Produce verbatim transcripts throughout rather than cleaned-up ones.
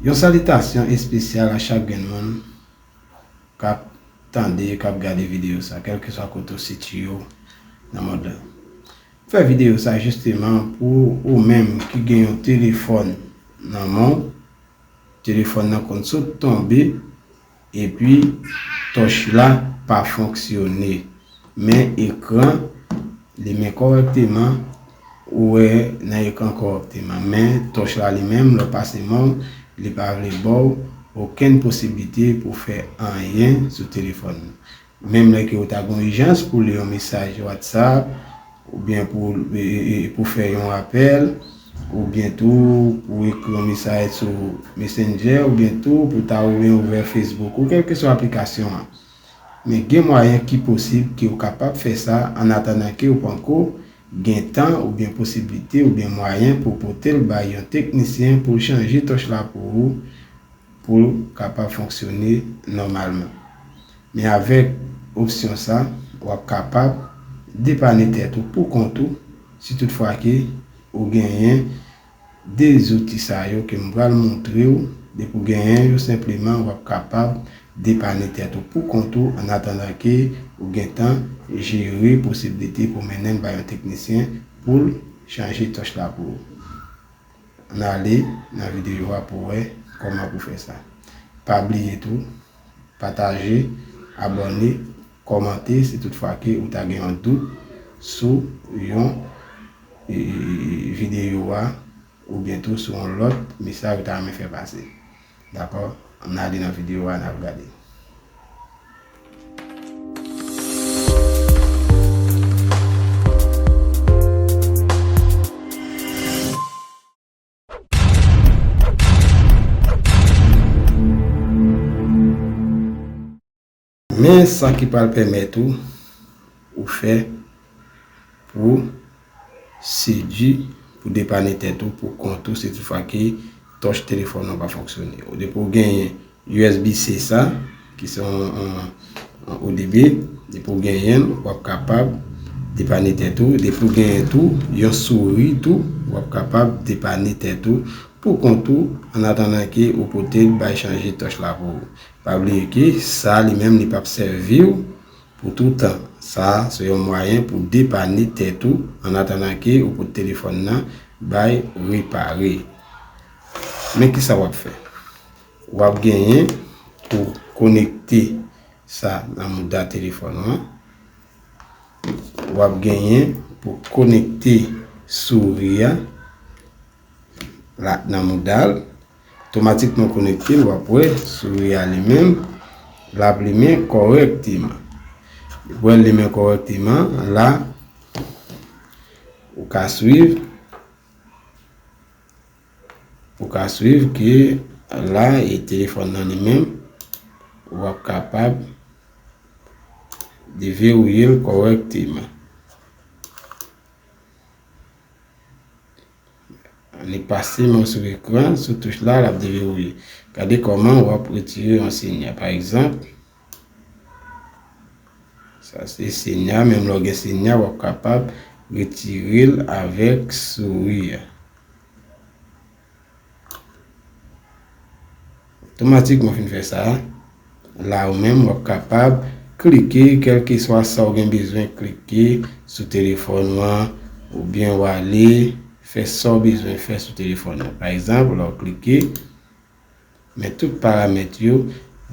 Yon salitasyon espesyal a chak grenn moun k ap tande, k ap gade videyo sa, kèlkeswa kote w sitiye w nan mond lan. M fè videyo sa jisteman pou ou menm ki gen yon telefòn nan men w, telefòn nan konn sot tonbe, epi tòch la pa fonksyone. Men ekran limen kòrèkteman, ou wè nan ekran kòrèkteman. Men tòch la li menm, lè w pase men w, li pa vle ba w okenn posiblite pou w fè anyen sou telefòn nan. Menm lè ke w ta gen yon ijans pou li yon mesaj WhatsApp, oubyen pou, e, e, e, pou fè yon apèl, oubyen tou pou ekri yon mesaj sou Messenger, oubyen tou pou ta ouvè, ouvè Facebook, ou kèlkeswa aplikasyon an. Men gen mwayen ki posib ke w kapab fè sa annatandan ke w panko gen tan oubyen posiblite oubyen mwayen pou w pote l bay yon teknisyen pou l chanje tòch la pou ou, pou l kapab fonksyone nòmalman. Men avèk opsyon sa, w ap kapab depane tèt ou pou kont ou, si toutfwa ke ou genyen de zouti sa yo ke m pral montre w. Depi w genyen yo, senpleman w ap kapab depane tèt ou pou kont ou, annatandan ke ou gentan jere posiblite pou mennen l bay yon teknisyen pou l chanje tòch la pou ou. Ann ale nan videyo a pou w wè kòman pou fè sa. Pa bliye tou, pataje, abòne, kòmante si toutfwa ke ou ta gen yon dout sou yon, e, videyo a, oubyen tou sou yon lòt mesaj ou ta renmen fè pase. Dakò? Ann ale nan videyo a, n ap gade. Men sa ki pral pèmèt ou, ou fè pou sedui, pou depane tèt ou pou kont ou, si toutfwa ke tòch telefòn nan pa fonksyone. Depi w genyen U S B C sa, ki se yon, yon, yon O D B, depi w genyen l, w ap kapab depane tèt ou. Depi w genyen tou yon souri tou, w ap kapab depane tèt ou pou kont ou, annatandan ke ou pote l bay chanje tòch la pou ou. Pa bliye ke sa li menm li p ap sèvi w pou toutan. Sa se yon mwayen pou depane tèt ou, annatandan ke ou pote telefòn nan bay repare. Men kisa w ap fè? W ap genyen pou konekte sa nan mouda telefòn ou an. W ap genyen pou konekte souri a la nan mouda l. Otomatikman konekte l, w ap wè souri a li menm, l ap limen kòrèkteman. Depi w wè l limen kòrèkteman, la, ou ka swiv, ou ka swiv ke la, e telefòn nan li menm, w ap kapab deverouye l kòrèkteman. Annik pase men w sou ekran, sou touch la, l ap deverouye. Gade kòman w ap retire yon sinya. Pa egzanp, sa se sinya, menm lè w gen sinya, w ap kapab retire l avèk souri a. Otomatikman w fin fè sa, la ou menm w ap kapab klike, kèlkeswa sa w gen bezwen klike sou telefòn ou an, oubyen w ale fè sa w bezwen fè sou telefòn ou an. Pa egzanp, lè w klike, men tout paramèt yo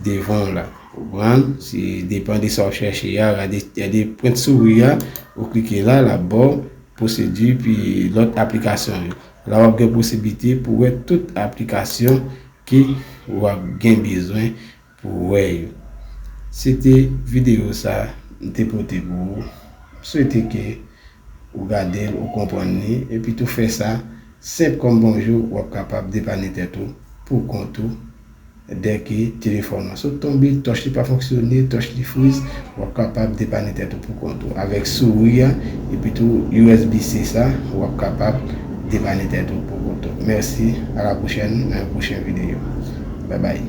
devan w la. Ou konprann? Se depann de sa w ap chèche a, gade, gade pwent souri a, ou klike la, l ap ba w pwosedi pi lòt aplikasyon yo. La w ap gen posiblite pou w wè tout aplikasyon ke w ap gen bezwen pou w wè yo. Se te videyo sa m te pote pou ou. M swete ke ou gade l, ou konprann li, epi tou fè sa senp kòm bonjou, w ap kapab depane tèt ou pou kont ou. Dèke telefòn nan sot tonbe, tòch li pa fonksyone, tòch li friz, w ap kapab depane tèt ou pou kont ou. Avèk souri a, epi tou U S B C sa, w ap kapab depane tèt ou pou kont ou. Mèsi, a la pwochèn, nan yon pwochen videyo. Babay.